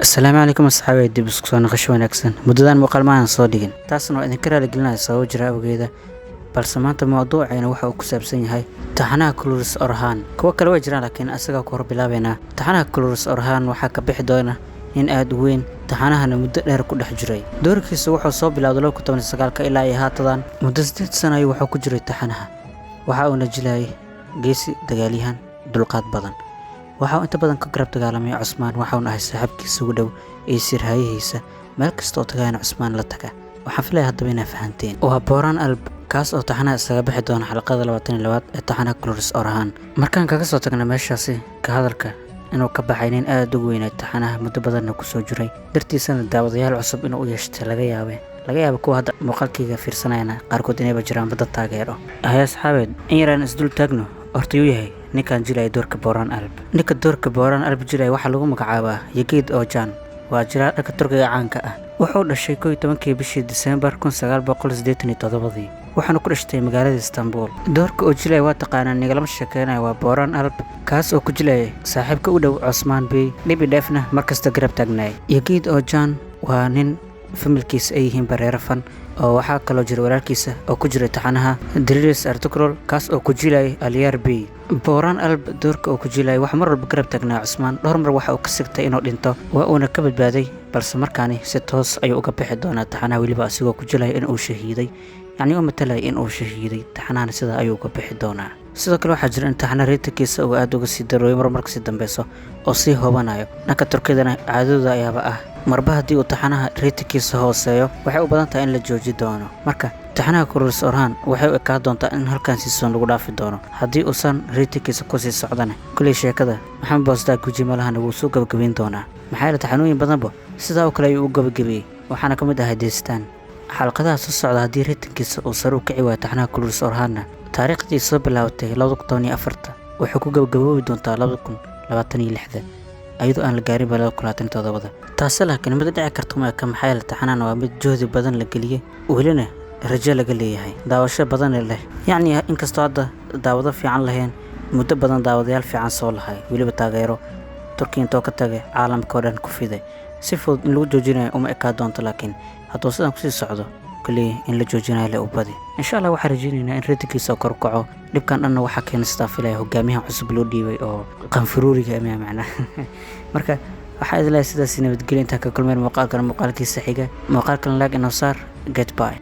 Asalaamu calaykum asxaabi, dib isku soo naqasho wanaagsan. Muddadan muuqaal ma aanan soo dhigin, taasna waa idinka raaligelinaya sababo jira awgeeda. Balse maanta mawduuceena waxa uu ku saabsan yahay taxanaha Kuruluş Orhan. Kuwo kale way jiraan, laakiin asagaa ku hor bilaabeynaa. Taxanaha Kuruluş Orhan waxaa ka bixi doona nin aad u weyn, taxanahana muddo dheer ku dhex jiray. Doorkiisa wuxuu soo bilowday 2019-ka ilaa iyo haatadan, muddo 8 sano ayuu wuxuu ku jiray taxanaha. Waxa uuna jilayay geesi, dagaalyahan dulqaad badan. Waxa uu inta badan ka garab dagaalamay Cusmaan, waxa uuna ahay saaxiibkiisa ugu dhow iyo sirhayihiisa. Meel kasta oo tagayana Cusmaan la taga. Waxaan filaya haddaba inaa fahanteen. Waa Boran Alp, kaas oo taxanaha isaga bixi doona xalqada 22aad ee taxanaha Kuruluş Orhan. Markaan kaga soo tagna meeshaasi ka hadalka inuu ka baxay nin aad ugu weynaa taxanaha, muddo badanna kusoo jiray, dartiisana daawadayaal cusub inuu u yeeshtay laga yaaba kuwa hadda muuqaalkayga fiirsanayana qaarkood inayba jiraan badda taageero. Haya asxaabeed, in yaraan isdul taagno. Horta yuu yahay ninkan jilaya doorka Boran Alp? Ninka doorka Boran Alp jilaya waxaa lagu magacaabaa Yigit Ojan. Waa jiraa dhanka Turkiga caanka ah. Wuxuu dhashay 11-kii bishii Diseembar 1987-dii, waxaana ku dhashtay magaalada Istanbul. Doorka oo jilaya waa taqaanaa, nigalama sheekeynaya. Waa Boran Alp, kaas oo ku jilaya saaxiibka u dhow Cosmaan Bey, dhibi dheefna markasta garab taagnaay. Yigit Ojan waa nin familkiisa ay yihiin bareero fan oo waxaa kaloo jira walaalkiisa oo ku jiray taxanaha Dirilis Ertugrul, kaas oo ku jilayay Aliyar Bey. Boran Alp doorka oo ku jilayay waxaa mar walba garab taagnaa Cusmaan. Dhowr mar waxa uu ka sigtay inuu dhinto, waa uuna ka badbaaday, balse markaani si toos ayuu uga bixi doonaa taxanaha, weliba asigoo ku jilaya in uu shahiiday, yacni u matalaya in uu shahiiday. Taxanahana sidaa ayuu uga bixi doonaa. Sidoo kale waxaa jira in taxana ratingkiisa uu aad uga sii darooyo mar marka sii dambeyso oo sii hobanayo. Dhanka Turkidana caadadooda ayaaba ah, marba haddii uu taxanaha ratingkiisa hooseeyo, waxay u badan tahay in la jooji doono. Marka taxanaha Kuruluş Orhan waxay u ekaan doontaa in halkan season lagu dhaafi doono haddii uusan ratingkiisa kusii socdana. Kuley sheekada Maxamed Boostaa Guji malahana wuu soo gabagabeyn doonaa, maxaa yeele taxanooyin badanba sidaa oo kale ayuu u gabagabeeyey, waxaana ka mid ahay Destan. Xalqadaha soo socda haddii ratingkiisa uu sare u kici waayo taxanaha Kuruluş Orhanna, taariikhdii soo bilaabatay 2014-ta waxay ku gabagaboobi doontaa 2026-da, iyadoo aan la gaarinba 2027-da. Taasi laakiin mid dhici karta ma eka, maxaa yeele taxanahan waa mid juhdi badan la geliyey, welina rajo laga leeyahay, daawasho badan leh. Yacni inkastoo hadda daawado fiican lahayn, muddo badan daawadayaal fiican soo lahay, weliba taageero Turkiya intoo ka tagay caalamka oo dhan ku fiday. Si fudud in lagu joojinayo uma ekaa doonto, laakiin hadduu sidan kusii socdo, kaliya in la joojinayo le u badi. Insha Allah waxaan rajeynaynaa in ratingkiisa kor u kaco. Dhibkan dhanna waxaa keena, sidaa filaya, hogaamiyaha cusub loo dhiibay oo qanfuruuriga ama macnaa. Marka waxaa idin leeyahay sidaas nabadgelyo. Intaan ka kulmeen muuqaalkan muuqaalkiisa xiga, muuqaalkan like inoo saar. Goodbye.